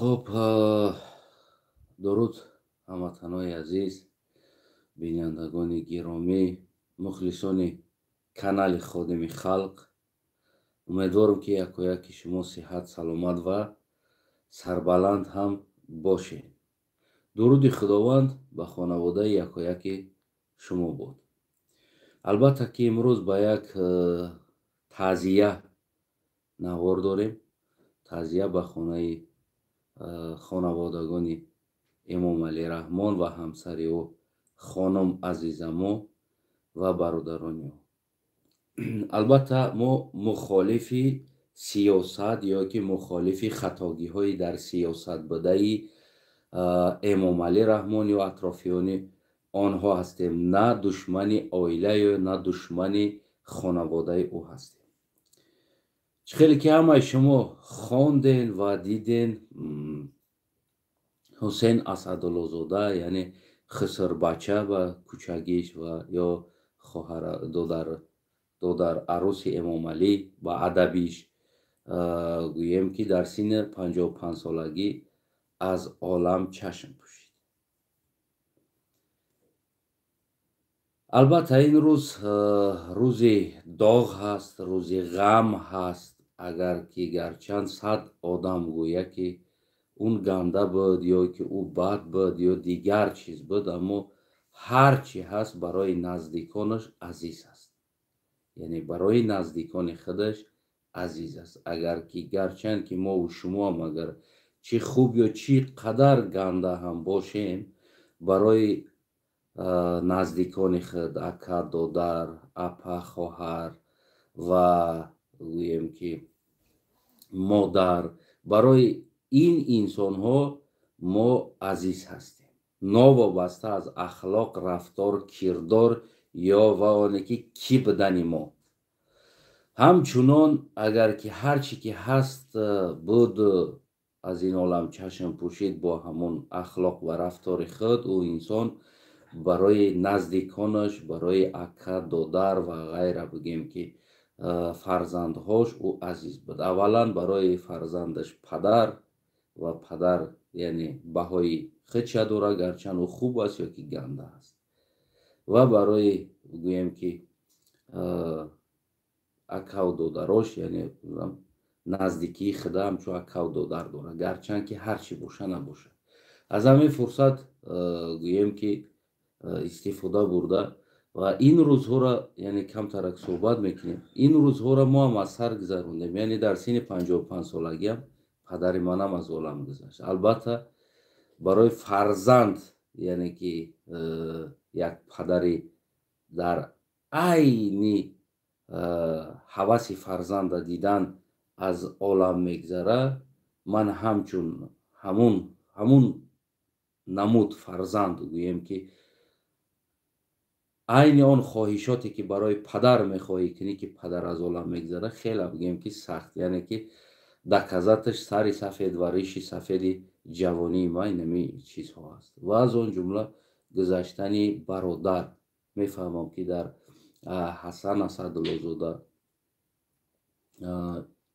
Хуб, дуруд, ҳамватанои азиз, бинандагони гиромӣ, мухлисони канали Ходими халқ. Умедворам, ки якояки шумо сиҳат, саломат ва сарбаланд ҳам бошед. Дуруди Худованд ба хонаводаи якояки шумо бод. Албатта, ки имрӯз ба як таъзия навор дорем, таъзия ба хонаи хонаводагони Эмомалӣ Раҳмон ва ҳамсари ӯ хонум Азизамо ва бародарони ӯ. Албатта, мо мухолифи сиёсат ё ки мухолифи хатогиҳои дар сиёсат будаи Эмомалӣ Раҳмон ё атрофиёни онҳо ҳастем, на душмани оила ё на душмани хонаводаи ӯ ҳастем. Чӣ хеле ки ҳамаи шумо хонден ва диден, Ҳусейн Асадуллозода, яъне хисрбача ба кӯчагиш ва ё хоҳар, додар арӯси Эмомалӣ ба адабиш гӯем, ки дар синни 55-солагӣ аз олам чашм пӯшид. Албатта, ин рӯз рӯзи доғ ҳаст, рӯзи ғам ҳаст. Агар ки гарчанд 100 одам гӯя, ки он ганда буд ё ки ӯ бад буд ё дигар чиз буд, аммо ҳар чӣ ҳаст, барои наздиконаш азиз аст, яъне барои наздикони худаш азиз аст. Агар ки гарчанд ки мову шумоам агар чӣ хуб ё чӣ қадар ганда ҳам бошем, барои наздикони худ, ака, додар, апа, хоҳар ва гӯем ки модар, барои ин инсонҳо мо азиз ҳастем, новобаста аз ахлоқ, рафтор, кирдор ё ва оне ки кӣ будани мо. Ҳамчунон агар ки ҳар чӣ ки ҳаст буд, аз ин олам чашм пӯшид, бо ҳамон ахлоқ ва рафтори худ ӯ инсон барои наздиконаш, барои ака, додар ва ғайра, бигем ки фарзандҳош, ӯ азиз буд. Аввалан барои фарзандаш падар ва падар, яъне баҳои худша дорад, гарчанд ӯ хуб аст ё ки ганда аст, ва барои гӯем ки акаву додарош, яъне наздикии худа ҳамчун акаву додар дорад, гарчанд ки ҳар чӣ боша набошад. Аз ҳамин фурсат гӯем ки истифода бурда ва ин рӯзҳоро, яъне камтарак суҳбат мекунем. Ин рӯзҳоро мо ҳам аз сар гузарондем, яъне дар синни 55-солагиам падари манам аз олам гузашт. Албатта, барои фарзанд, яъне ки як падари дар айни ҳаваси фарзанда дидан аз олам мегзара, ман ҳамчун ҳамун намуд фарзанд, гӯем ки айни он хоҳишоте ки барои падар мехоҳӣ кунӣ, ки падар аз олам мегзара, хеле бигем ки сахт, яъне ки доказаташ сари сафед ва риши сафеди ҷавонии ма инами чизҳо аст. Ва аз он ҷумла гузаштани бародар. Мефаҳмам, ки дар Ҳасан Асадуллозода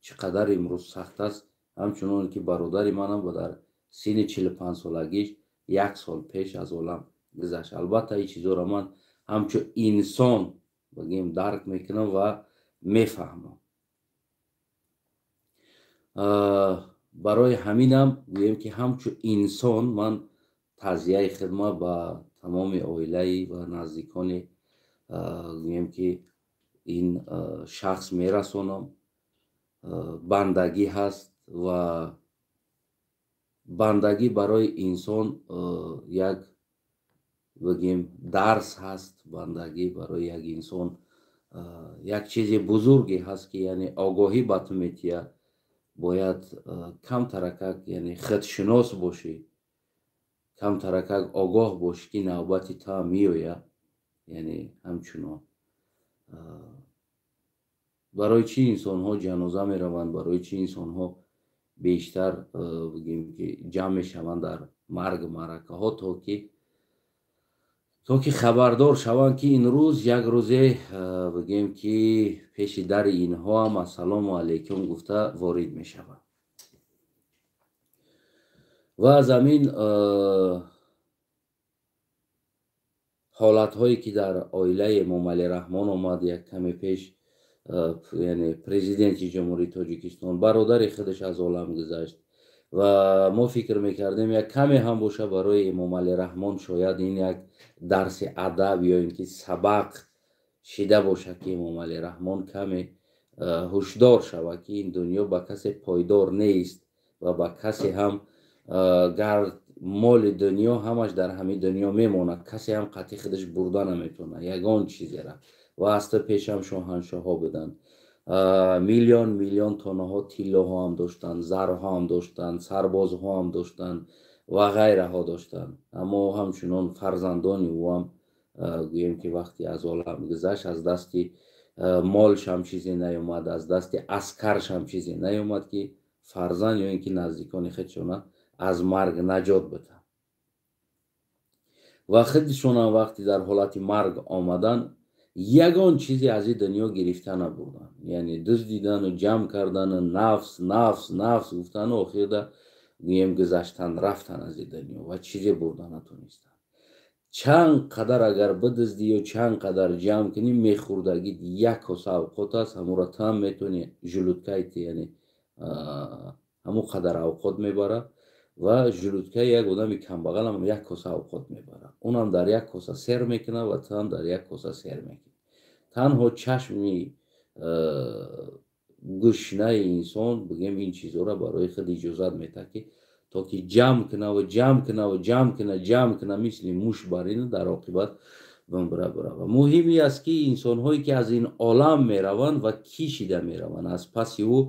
чӣ қадар имрӯз сахт аст, ҳамчунон ки бародари манам дар синни 45-солагиш як сол пеш аз олам гузашт. Албатта, ин чизҳоро ман ҳамчун инсон бигем дарк мекунам ва мефаҳмам. Барои ҳаминам гӯем ки ҳамчун инсон ман таъзияи хидмат ба тамоми оилаи ва наздикони гӯем ки ин шахс мерасонам. Бандагӣ ҳаст ва бандагӣ барои инсон як бигем дарс ҳаст. Бандагӣ барои як инсон як чизи бузурге ҳаст, ки яъне огоҳӣ ба ту метиҳад. Бояд камтаракак, яъне худшинос бошӣ, камтаракак огоҳ бошӣ, ки навбати ту ҳам меояд. Яъне ҳамчунон барои чӣ инсонҳо ҷаноза мераванд, барои чӣ инсонҳо бештар бигем ки ҷамъ мешаванд дар маргу маъракаҳо, то ки хабардор шаванд, ки ин рӯз як рӯзе бигем ки пеши дари инҳо ҳам ассалому алайкум гуфта ворид мешаванд. Ва аз ҳамин ҳолатҳое ки дар оилаи Эмомалӣ Раҳмон омад, як каме пеш, яъне президенти Ҷумҳурии Тоҷикистон бародари худаш аз олам гузашт ва мо фикр мекардем, як каме ҳам боша, барои Эмомалӣ Раҳмон шояд ин як дарси адаб ё ин ки сабақ шида бошад, ки Эмомалӣ Раҳмон каме ҳушдор шавад, ки ин дунё ба касе пойдор нест ва ба касе ҳам гар моли дунё ҳамаш дар ҳамин дунё мемонад, касе ҳам қатъи худаш бурда наметавонад ягон чизера. Ва аз то пешам шоҳаншоҳҳо буданд, миллион миллион тонаҳо тиллоҳо ҳам доштанд, зарҳо ҳам доштанд, сарбозҳо ҳам доштанд ва ғайраҳо доштанд. Аммо ҳамчунон фарзандони ӯ ҳам, гӯем ки вақте аз олам гузашт, аз дасти молшам чизе наёмад, аз дасти аскаршам чизе наёмад, ки фарзанд ё ин ки наздикони худшона аз марг наҷот бидиҳанд. Ва худшонам вақте дар ҳолати марг омадан, ягон чизе аз ин дунё гирифта набурданд, яъне дуздидану ҷамъ кардану нафс, нафс, нафс гуфтану охирда, гӯем, гузаштан, рафтан аз ин дунё ва чизе бурда натонистанд. Чанд қадар агар бидуздӣ ё чанд қадар ҷамъ кунӣ, мехӯрдагӣ як коса авқот аст, ҳамуро там метавонӣ желудка и, яъне ҳамун қадар авқот мебарад ва желудка и як одами камбағалам як коса авқот мебарад, унам дар як коса сер мекунад ва туам дар як коса сер мекунӣ. Танҳо чашми гушнаи инсон, бигем, ин чизҳоро барои худ иҷозат метаҳад, ки то ки ҷамъ кунаву ҷамъ кунаву ҷамъ куна, ҷамъ куна, мисли муш барину дар оқибат бимбира бирава. Муҳим аст, ки инсонҳое ки аз ин олам мераванд ва кишида мераванд, аз паси ӯ,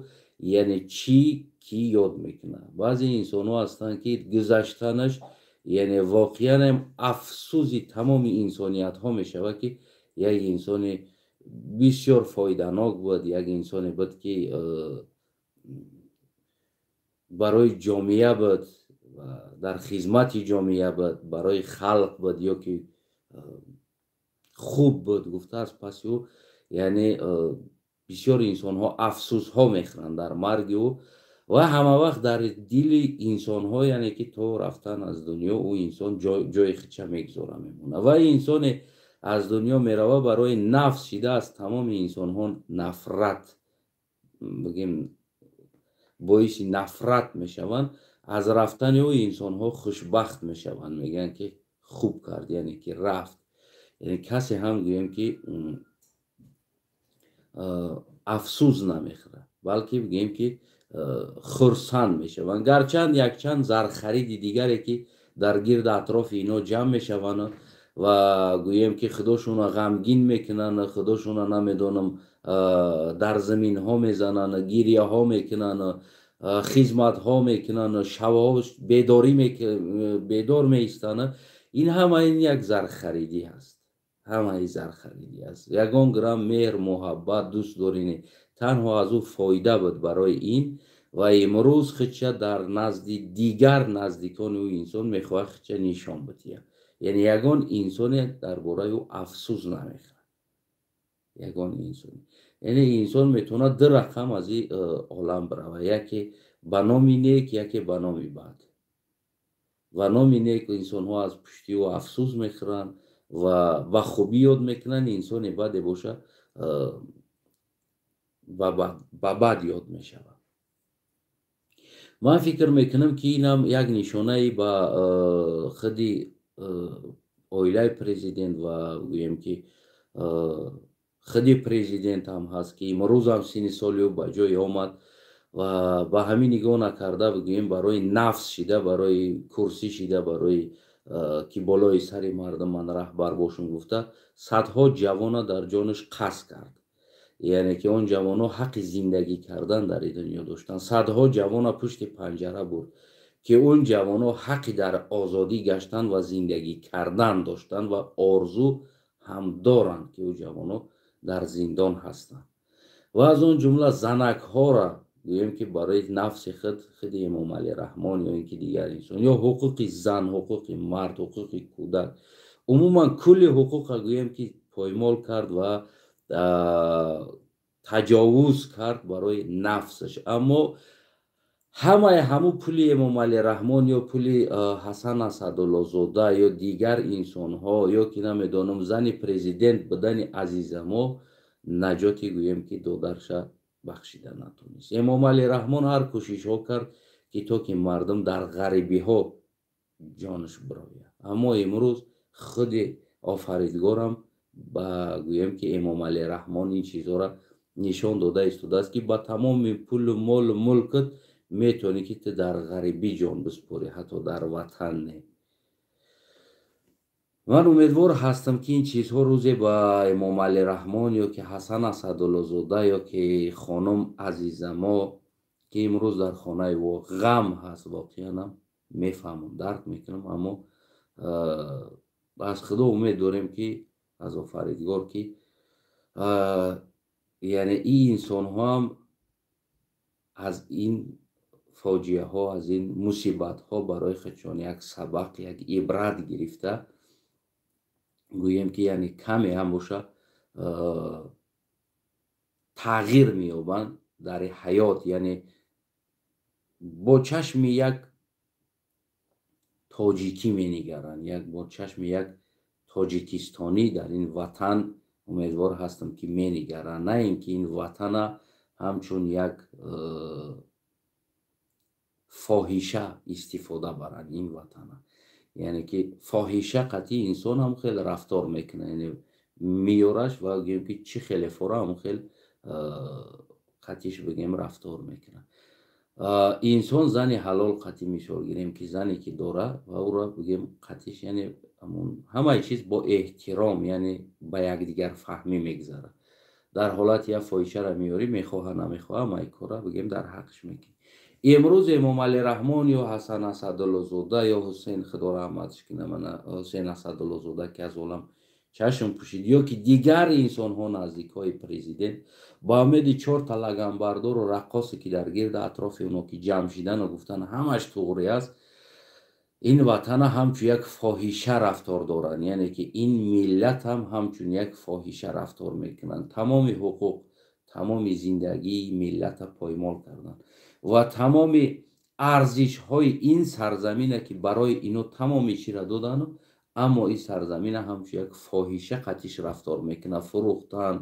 яъне чӣ кӣ ёд мекунад. Баъзе инсонҳо ҳастанд, ки гузаштанаш, яъне воқеан афсӯзи тамоми инсониятҳо мешавад, ки як инсони бисёр фоиданок буд, як инсоне буд, ки барои ҷомеа буд, дар хизмати ҷомеа буд, барои халқ буд ё ки хуб буд гуфта, аз паси ӯ, яъне бисёр инсонҳо афсӯсҳо мехӯранд дар марги ӯ. Ва ҳама вақт дар дили инсонҳо, яъне ки то рафтан аз дунё, ӯ инсон ҷои худша мегузора, мемонад. Ва инсоне аз дунё мерава, барои нафс шида, аз тамоми инсонҳо нафрат, бигем, боиси нафрат мешаванд. Аз рафтани ӯ инсонҳо хушбахт мешаванд, мегӯянд, ки хуб кард, яъне ки рафт. Яъне касе ҳам, гӯем, ки афсӯс намехӯрад, балки, бигӯем, ки хурсанд мешаванд. Гарчанд якчанд зархариди дигаре ки дар гирди атрофи ино ҷамъ мешаванд ва, гӯем, ки худошона ғамгин мекунанд, худошона, намедонам, дар заминҳо мезананд, гирьяҳо мекунанд, хизматҳо мекунанд, шабҳо бедорӣ бедор меистанд, ин ҳама ин як зархаридӣ ҳаст, ҳамаи зархаридӣ аст. Ягон грамм меҳр, муҳаббат, дӯст дорӣ не, танҳо аз ӯ фоида буд барои ин. Ва имрӯз худша дар назди дигар наздикони ӯ инсон мехоҳад худша нишон бидиҳад. Яъне ягон инсоне дар бораи ӯ афсӯс намехӯрад, ягон инсоне. Яъне инсон метавонад ду рақам аз ин олам биравад: яке ба номи нек, яке ба номи бад. Ва номи нек инсонҳо аз пушти ӯ афсӯс мехӯранд ва ба хубӣ ёд мекунанд, инсоне баде боша, ба бад ёд мешавад. Ман фикр мекунам, ки инам як нишонаи ба худи оилаи президент ва, гӯем, ки худи президент ҳам ҳаст, ки имрӯзам синни соли ӯ ба ҷое омад ва ба ҳамин нигоҳ накарда, бигӯем, барои нафс шида, барои курсӣ шида, барои ки болои сари мардум ман раҳбар бошум гуфта, садҳо ҷавона дар ҷонаш қасд кард. Яъне ки он ҷавонҳо ҳаққи зиндагӣ кардан дар ин дунё доштанд. Садҳо ҷавона пушти панҷара бурд, ки он ҷавонҳо ҳаққи дар озодӣ гаштан ва зиндагӣ кардан доштанд ва орзу ҳам доранд, ки ӯ ҷавонҳо дар зиндон ҳастанд. Ва аз он ҷумла занакҳоро, гӯем, ки барои нафси худ, худи Эмомалӣ Раҳмон ё ин ки дигар инсон, ё ҳуқуқи зан, ҳуқуқи мард, ҳуқуқи кӯдак, умуман кулли ҳуқуқа, гӯем, ки поймол кард ва таҷовуз кард барои нафсаш. Аммо Ҳамаи ҳамун пули Эмомалӣ Раҳмон ё пули Ҳасан Асадуллозода ё дигар инсонҳо ё ки намедонам зани президент будани Азизамо наҷоти гӯем ки додарша бахшида натонист. Эмомалӣ Раҳмон ҳар кӯшишҳо кард ки то ки мардум дар ғарибиҳо ҷонаш бирояд. Аммо имрӯз худи офаридгорам ба гӯем ки Эмомалӣ Раҳмон ин чизҳоро нишон дода истодааст, ки ба тамоми пулу молу мулкат метавонӣ ки ту дар ғарибӣ ҷон биспорӣ, ҳатто дар ватан не. Ман умедвор ҳастам, ки ин чизҳо рӯзе ба Эмомалӣ Раҳмон ё ки Ҳасан Асадуллозода ё ки хонум Азизамо, ки имрӯз дар хонаи ӯ ғам ҳаст, воқеанам мефаҳмам, дарк мекунам, аммо аз Худо умед дорем, ки аз офаридгор, ки яъне ин инсонҳоам аз ин фоҷиаҳо, аз ин мусибатҳо барои худшон як сабақ, як ибрат гирифта, гӯем ки яъне каме ҳам боша тағйир меёбанд дар ҳаёт, яъне бо чашми як тоҷикӣ менигаранд, як бо чашми як тоҷикистонӣ дар ин ватан умедвор ҳастам, ки менигаранд, на ин ки ин ватана ҳамчун як фоҳиша истифода баранд ин ватана. Яъне ки фоҳиша қатъи инсон ҳам хеле рафтор мекунад, яъне меёраш ва гӯем ки чӣ хеле фора ҳам хел қатъиш бигем рафтор мекунад. Инсон зани ҳалол қатъи мисол гирем ки зане ки дора ва ӯро бигем қатъиш, яъне ҳамаи чиз бо эҳтиром, яъне ба якдигар фаҳмӣ мегузарад. Дар ҳолати як фоҳишаро меёрӣ, мехоҳа намехоҳа, ҳамаи кора бигем дар ҳаққш мекунӣ. Имрӯз Эмомалӣ Раҳмон ё Ҳасан Асадуллозода ё Ҳусейн, Худо раҳматш кунад, мана Ҳусейн Асадуллозода, ки аз олам чашм пӯшид, ё ки дигар инсонҳо наздикҳои президент ба умеди чорта лаганбардору раққосе, ки дар гирди атрофи оно ки ҷамъ шидану гуфтан ҳамаш туғри аст, ин ватана ҳамчун як фоҳиша рафтор доранд, яъне ки ин миллат ҳам ҳамчун як фоҳиша рафтор мекунанд. Тамоми ҳуқуқ, тамоми зиндагии миллата поймол карданд ва тамоми арзишҳои ин сарзамина, ки барои ино тамоми чиро додану, аммо ин сарзамина ҳамчун як фоҳиша қатиш рафтор мекунад, фурӯхтан,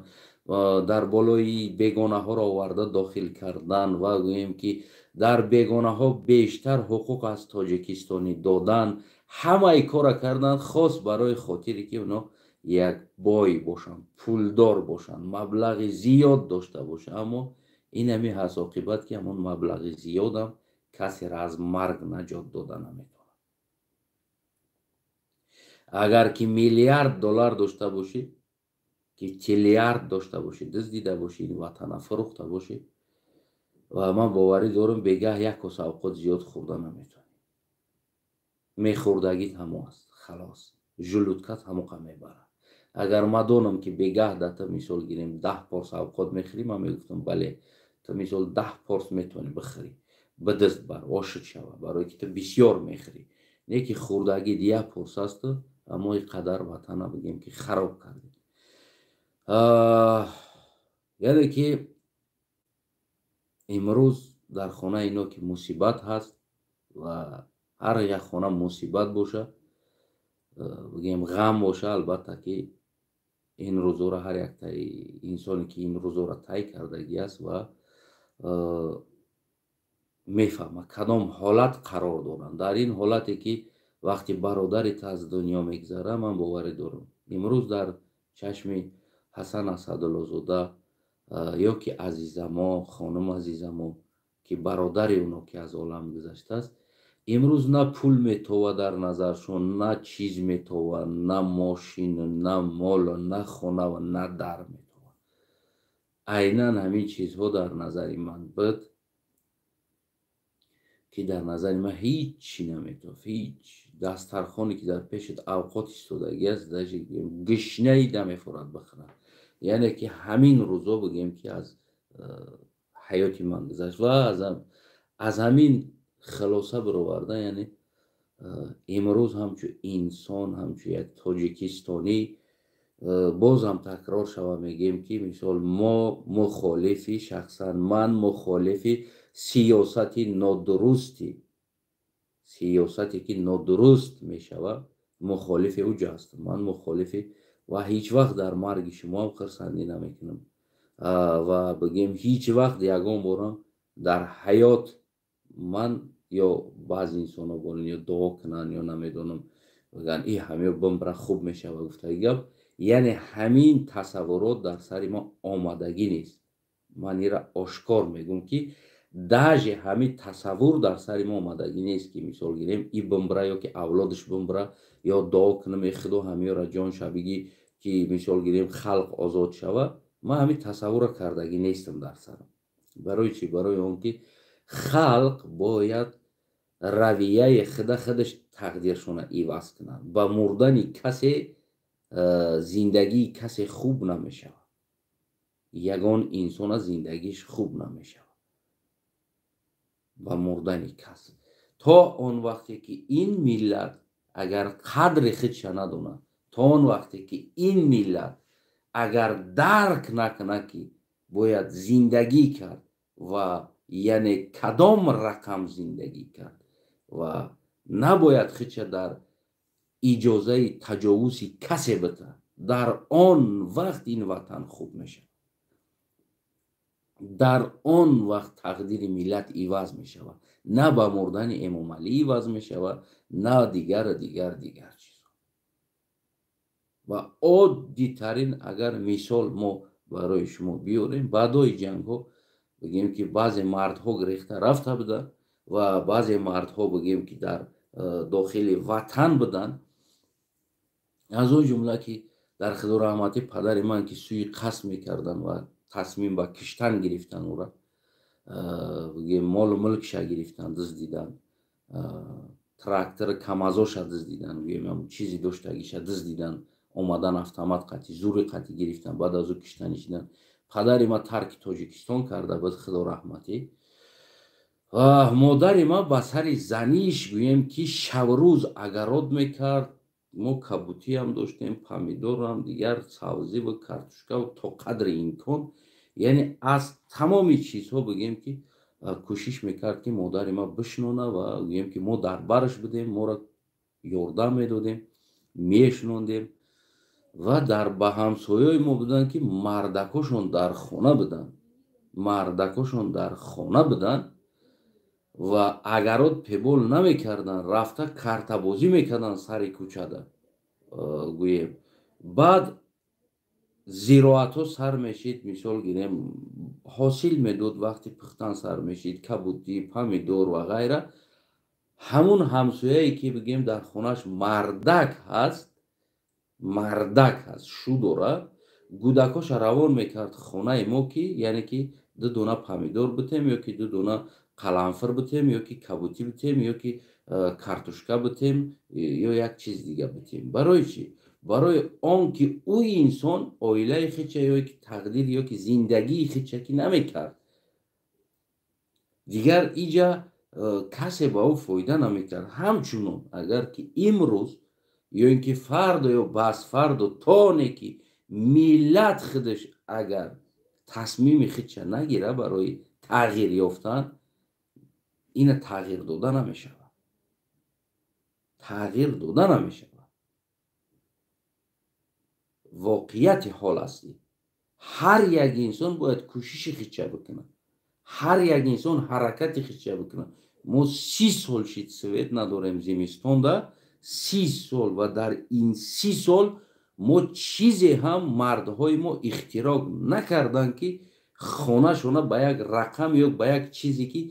дар болои бегонаҳоро оварда дохил кардан ва гӯем ки дар бегонаҳо бештар ҳуқуқ аз тоҷикистонӣ додан, ҳамаи кора кардан хос барои хотире ки оно як бой бошанд, пулдор бошанд, маблағи зиёд дошта бошанд. Аммо ин ҳами ҳаст оқибат, ки ҳамон маблағи зиёдам касеро аз марг наҷот дода наметавонад. Агар ки миллиард доллар дошта бошӣ, ки триллиард дошта бошӣ, дуздида бошӣ, ин ватана фурӯхта бошӣ, ва ман боварӣ дорам, бегаҳ як коса авқот зиёд хӯрда наметавонӣ. Мехӯрдагит ҳамо аст, халос, желудка т ҳамоқа мебарад. Агар ман донам, ки бегаҳ да ту мисол гирем 10 порс авқот мехӯрӣ, ман мегуфтам: бале, ту мисол 10 порс метавонӣ бихӯрӣ, бидизд бар ошид шава, барое ки ту бисёр мехӯрӣ. Не ки хӯрдагит як порс асту, аммо ин қадар ватана бигем ки хароб кардем. Яъне ки имрӯз дар хонаи ино ки мусибат ҳаст ва ҳар як хона мусибат боша, бигем ғам боша, албатта ки ин рӯзоро ҳар яктаи инсоне, ки ин рӯзоро тай кардагӣ аст ва мефаҳмад, кадом ҳолат қарор доранд. Дар ин ҳолате ки вақти бародари ту аз дунё мегузара, ман боварӣ дорам, имрӯз дар чашми Ҳасан Асадуллозода ё ки Азизамо, хонум Азизамо, ки бародари оно ки аз олам гузаштааст, имрӯз на пул метова дар назаршон, на чиз метова, на мошину, на молу, на хонава, на дар метова. Айнан ҳамин чизҳо дар назари ман буд, ки дар назари ман ҳичи наметофт, ҳич. Дастархоне ки дар пешат авқот истодагӣ аст, даже гишнаи намефорад бихӯрад. Яъне ки ҳамин рӯзо бигем ки аз ҳаёти ман гузашт ва аз ҳамин хулоса бароварда, яъне имрӯз ҳамчун инсон, ҳамчун як тоҷикистонӣ, бозам такрор шава, мегӯем ки мисол мо мухолифи, шахсан ман мухолифи Сиёсати нодурусти, сиёсате ки нодуруст мешавад, мухолифи ӯ ҳастам ман, мухолифи, ва ҳеҷ вақт дар марги шумоам хурсандӣ намекунам. Ва бигем, ҳеҷ вақт ягон борам дар ҳаёт ман ё баъзе инсонҳо борен ё дуо кунанд, ё намедонам, бигӯянд, и ҳамё бимра, хуб мешава, гуфтаги гап, яъне ҳамин тасаввурот дар сари мо омадагӣ нест. Ман ира ошкор мегӯм, ки даже ҳамин тасаввур дар сари мо омадагӣ нест, ки мисол гирем, и бимбра ё ки авлодаш бимбра, ё дуо кунам, э худо, ҳамёра ҷон шабигӣ, ки мисол гирем, халқ озод шава. Ман ҳамин тасаввурро кардагӣ нестам дар сарам. Барои чӣ? Барои он ки халқ бояд равияи худа худаш тақдиршона иваз кунад. Ба мурдани касе зиндагии касе хуб намешавад, ягон инсона зиндагиш хуб намешавад ба мурдани кас. То он вақте ки ин миллат агар қадри худша надонад, то он вақте ки ин миллат агар дарк накунад, ки бояд зиндагӣ кард ва яъне кадом рақам зиндагӣ кард ва набояд худша дар иҷозаи таҷовузи касе битад, дар он вақт ин ватан хуб мешавад, дар он вақт тақдири миллат иваз мешавад. На ба мурдани Эмомалӣ иваз мешавад, на дигару дигар дигар чизҳо. Ва оддитарин агар мисол мо барои шумо биёрем, баъдои ҷангҳо, бигем, ки баъзе мардҳо гирехта рафта буданд ва баъзе мардҳо, бигем, ки дар дохили ватан буданд, аз он ҷумла ки дар худо раҳматӣ падари ман, ки сӯи қасд мекарданд ва тасмим ба киштан гирифтан ӯра, бигем, молу мулкша гирифтан, дуздидан, трактор камазоша дуздидан, гӯем, чизи доштагиша дуздидан, омадан, автомат қатӣ, зури қатӣ гирифтан, баъд аз ӯ киштанӣ шидан. Падари ман тарки Тоҷикистон карда буд, худо раҳматӣ. Ва модари ман ба сари заниш, гӯем, ки шабрӯз огород мекард. Мо кабутиам доштем, помидорам, дигар сабзиву картошкаву то қадри имкон, яъне аз тамоми чизҳо, бигем, ки кӯшиш мекард, ки модари ман бишнона. Ва гӯем, ки мо дар бараш будем, моро ёрдам медодем, мешунондем. Ва дар ба ҳамсояи мо буданд, ки мардакошон дар хона буданд, мардакошон дар хона буданд ва огород пебол намекарданд, рафта картабозӣ мекарданд сари кӯчада, гӯем. Баъд зироатҳо сар мешид, мисол гирем, ҳосил медод, вақти пухтан сар мешид, кабутӣ, помидор ва ғайра. Ҳамун ҳамсояе ки, бигем, дар хонаш мардак ҳаст, мардак ҳаст, шу дорад, гудакоша равон мекард хонаи мо, ки яъне ки ду дона помидор битем, ё ки ду дона қаламфир битем, ё ки кабутӣ битем, ё ки картошка битем, ё як чиз дига битем. Барои чӣ? Барои он ки ӯ инсон оилаи хича, ё ки тақдир, ё ки зиндагии хича ки намекард, дигар иҷа касе ба ӯ фоида намекард. Ҳамчунон агар ки имрӯз ё ин ки фардо ё басфардо, тоне ки миллат худаш агар тасмими худша нагира барои тағйир ёфтан, ина тағйир дода намешавад, тағйир дода намешавад. Воқеияти ҳол астӣ, ҳар як инсон бояд кӯшиши худша бикунад, ҳар як инсон ҳаракати худша бикунад. Мо 30 сол шид свет надорем зимистонда, 30 сол. Ва дар ин 30 сол мо чизе ҳам мардҳои мо ихтироъ накарданд, ки хонашона ба як рақам ё ба як чизе ки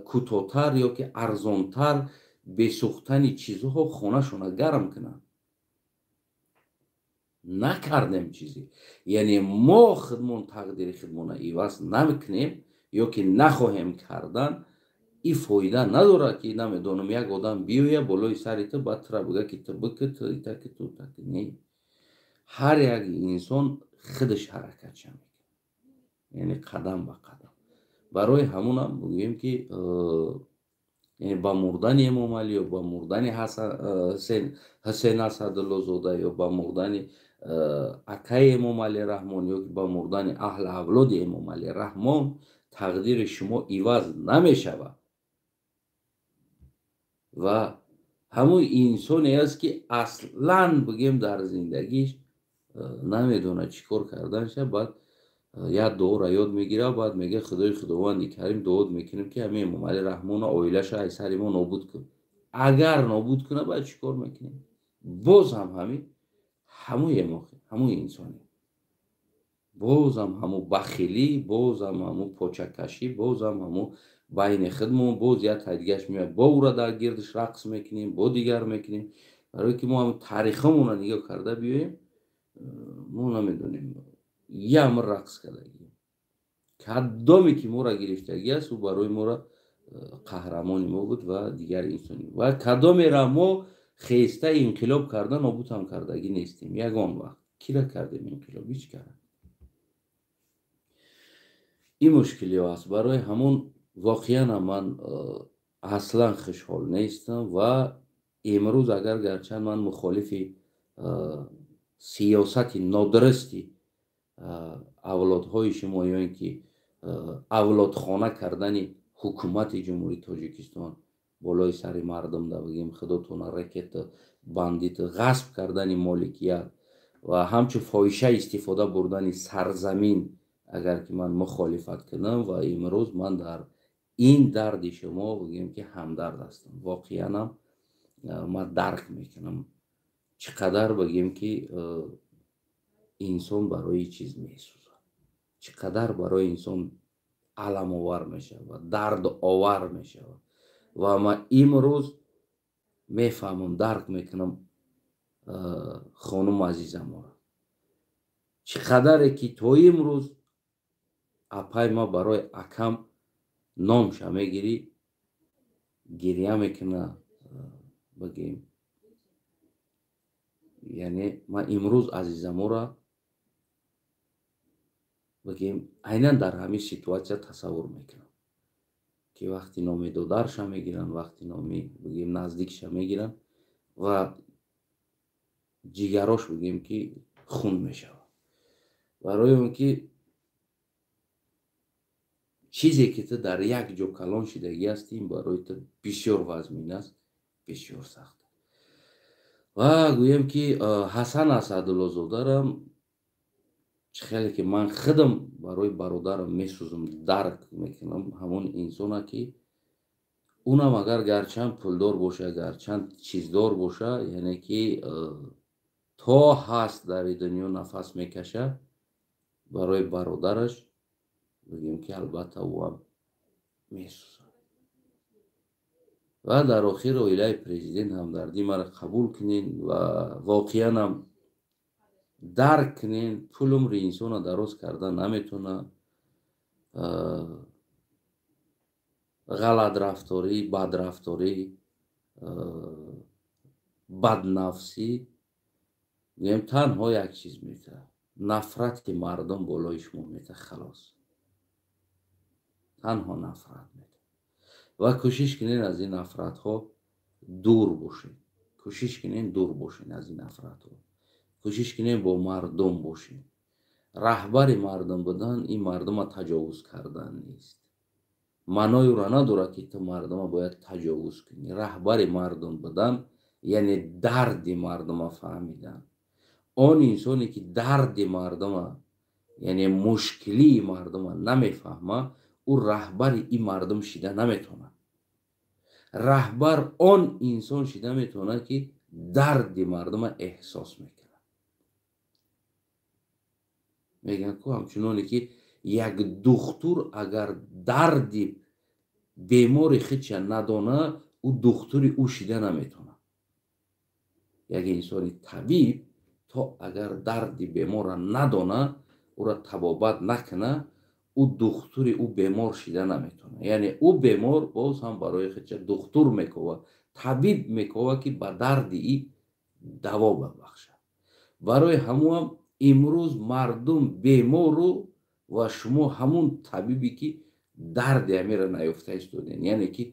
кӯтоҳтар ё ки арзонтар, бесӯхтани чизҳо хонашона гарм кунанд. Накардем чизе. Яъне мо худмон тақдири худмона иваз намекунем ё ки нахоҳем кардан, и фоида надорад, ки намедонам, як одам биёя болои сари ту, баъд тура бига, ки ту бикӣ, ту итаки, ту таки. Не, ҳар як инсон худаш ҳаракатша мекунад, яъне қадам ба қадам. Барои ҳамунам бигӯем, ки яъне ба мурдани Эмомалӣ ё ба мурдани Ҳусен Асадуллозода ё ба мурдани акаи Эмомалӣ Раҳмон ё ба мурдани аҳли авлоди Эмомалӣ Раҳмон. тақдири шумо иваз намешавад. Ва ҳамун инсоне аст, ки аслан, бигем, дар зиндагиш намедонад чӣ кор карданша. Баъд як дуоро ёд мегирад, баъд мега: «Худои Худованди Карим, дуот мекунем, ки ҳамин Эмомалӣ Раҳмонро, оилаша аз сари мо нобуд кун». Агар нобуд кунад, баъд чӣ кор мекунем? Боз ҳам ҳамин ҳамуем, ҳамун инсоне, бозам ҳамун бахилӣ, бозам ҳамун почакашӣ, бозам ҳамун байни худмон. Боз як тайдигаш меояд, бо ура дар гирдиш рақс мекунем, бо дигар мекунем. Барое ки мо ҳам таърихамонро нигоҳ карда биёем, мо намедонем, ямр рақс кардагӣ. Кадоме ки моро гирифтагӣ аст, ӯ барои моро қаҳрамони мо буд ва дигар инсони. Ва кадомера мо хеста инқилоб карда нобудам кардагӣ нестем ягон вақт. Кира кардем инқилоб? Ҳеҷ кара. Ин мушкилиҳо аст. Барои ҳамон воқеанам ман аслан хушҳол нестам. Ва имрӯз агар гарчанд ман мухолифи сиёсати нодурусти авлодҳои шумо ё ин ки авлодхона кардани ҳукумати Ҷумҳурии Тоҷикистон болои сари мардум да, бигем, худотона рекет, бандит, ғасб кардани моликият ва ҳамчун фоҳиша истифода бурдани сарзамин, агар ки ман мухолифат кунам, ва имрӯз ман дар ин дарди шумо, бигем, ки ҳамдард ҳастам. Воқеанам ман дарк мекунам, чӣ қадар, бигем, ки инсон барои чиз месӯзад, чӣ қадар барои инсон аламовар мешавад, дардовар мешавад. Ва ман имрӯз мефаҳмам, дарк мекунам хонум азизаморо, чӣ қадаре ки то имрӯз апай ма барои акам номша мегирӣ, гиря мекуна, бигем. Яъне ман имрӯз азизаморо, бигем, айнан дар ҳамин ситуатсия тасаввур мекунам, ки вақти номи додарша мегиранд, вақти номи, бигем, наздикша мегиранд ва ҷигарош, бигем, ки хун мешавад. Барои он ки чизе ки ту дар як ҷо калон шидагӣ ҳастӣ, ин барои ту бисёр вазмин аст, бисёр сахт. Ва гӯем, ки Ҳасан Асадуллозодарам, чӣ хеле ки ман худам барои бародарам месӯзам, дарк мекунам ҳамон инсона, ки унам агар гарчанд пулдор боша, гарчанд чиздор боша, яъне ки то ҳаст дар дунё нафас мекаша, барои бародараш, бигем, ки албатта ӯам месӯзад. Ва дар охир, оилаи президент, ҳамдардии маро қабул кунен ва воқеанам дарк кунен: пул умри инсонро дароз карда наметавонад, ғалатрафторӣ, бадрафторӣ, баднафсӣ, гӯем, танҳо як чиз метавад: нафрати мардум болои шумо метавад. Халос, танҳо нафрат метавад. Ва кӯшиш кунед, аз ин нафратҳо дур бошед. Кӯшиш кунед, дур бошед аз ин нафратҳо. Кӯшиш кунед, бо мардум бошед. Раҳбари мардум будан ин мардума таҷовуз кардан нест. Маънои ӯро надорад, ки ту мардума бояд таҷовуз кунӣ. Раҳбари мардум будан яъне дарди мардума фаҳмидан. Он инсоне ки дарди мардума, яъне мушкилии мардума намефаҳма, ӯ раҳбари ин мардум шида наметавонад. Раҳбар он инсон шида метавонад, ки дарди мардума эҳсос мекунад. Мегӯянд ку, ҳамчуноне ки як духтур агар дарди бемори худша надона, ӯ духтури ӯ шида наметавонад. Як инсони табиб то агар дарди беморра надона, ӯра табобат накуна, ӯ духтури ӯ бемор шида наметавонад. Яъне ӯ бемор боз ҳам барои худша духтур мекова, табиб мекова, ки ба дарди и даво бабахшад. Барои ҳамуам имрӯз мардум бемору ва шумо ҳамун табибе, ки дарди ҳамира наёфта истоден, яъне ки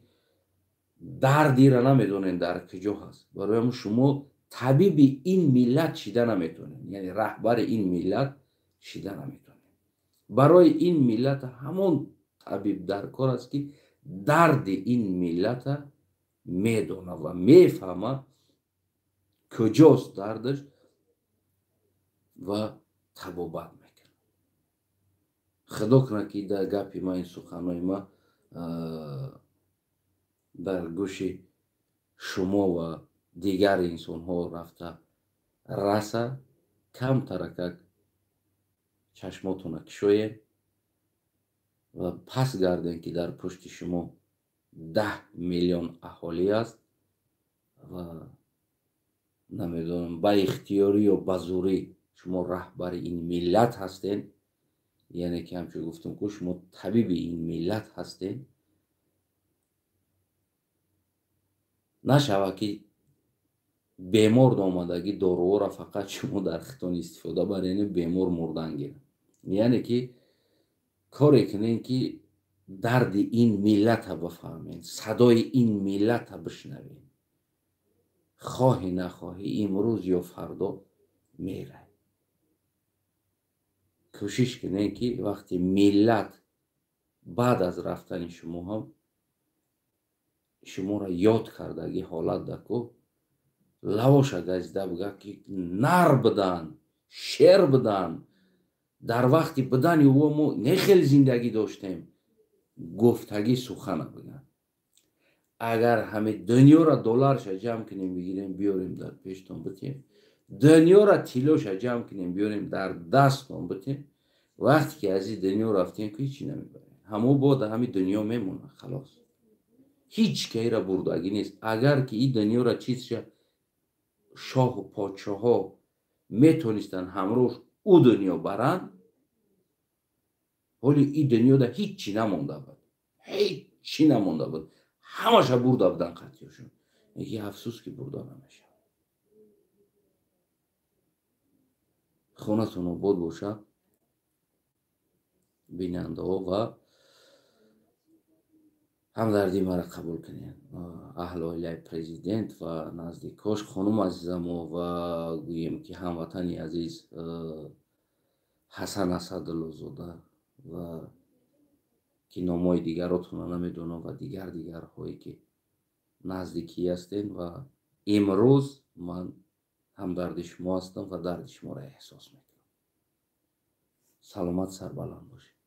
дардира намедонен дар куҷо ҳаст. Барои ҳамун шумо табиби ин миллат шида наметавонед, яъне раҳбари ин миллат шида наметавонед. Барои ин миллат ҳамон Табиб дар кор аст, ки дарди ин миллата медона ва мефаҳма куҷост дардаш ва табобат мекунад. Худо кунад, ки дар гапи ма, ин суханҳои ма дар гӯши шумо ва дигар инсонҳо рафта раса. Камтаракак чашмотона кушоем ва пас гардем, ки дар пушти шумо 10 миллион аҳолӣ аст ва намедонам, ба ихтиёрӣ ё ба зӯрӣ шумо раҳбари ин миллат ҳастед. Яъне ки ҳамчун гуфтум ку, шумо табиби ин миллат ҳастед. Нашавад, ки бемор омадагӣ, доруҳоро фақат шумо дар хитон истифода баред, бемор мурдан гирад. Яъне ки коре кунед, ки дарди ин миллата бифаҳмед, садои ин миллата бишнавед. Хоҳӣ нахоҳӣ, имрӯз ё фардо мерай. Кӯшиш кунед, ки вақте миллат баъд аз рафтани шумо ҳам шуморо ёд кардагӣ ҳолат даку лавоша газида буга, ки нар будан, шер будан, дар вақти будани ӯ мо не хел зиндагӣ доштем, гуфтагӣ сухана биган. Агар ҳаме дунёра долларша ҷамъ кунем, бигирем, биёрем, дар пештон битем, дунёра тиллоша ҷамъ кунем, биёрем, дар дастон битем, вақте ки аз ин дунё рафтем ку, ҳичи намебарем. Ҳамо бода ҳами дунё мемонад, халос, ҳеҷ кайра бурдагӣ нест. Агар ки ин дунёра чизша шоҳу подшоҳҳо метонистанд ҳамроҳ ӯ дунё баранд, ҳоли ин дунёда ҳиччи намонда буд, ҳеччи намонда буд, ҳамаша бурда буданд қатъиёшон. Яки афсӯс, ки бурда намешавад. Хонатон обод бошад, бинандаҳо, ва ҳамдардии маро қабул кунед, аҳли оилаи президент ва наздикош, хонум азизамо ва гӯем ки ҳамватани азиз Ҳасан Асадуллозода ва ки номҳои дигаротонро намедонам ва дигар дигарҳое, ки наздикӣ ҳастед. Ва имрӯз ман ҳамдарди шумо ҳастам ва дарди шуморо эҳсос мекунам. Саломат, сарбаланд бошед.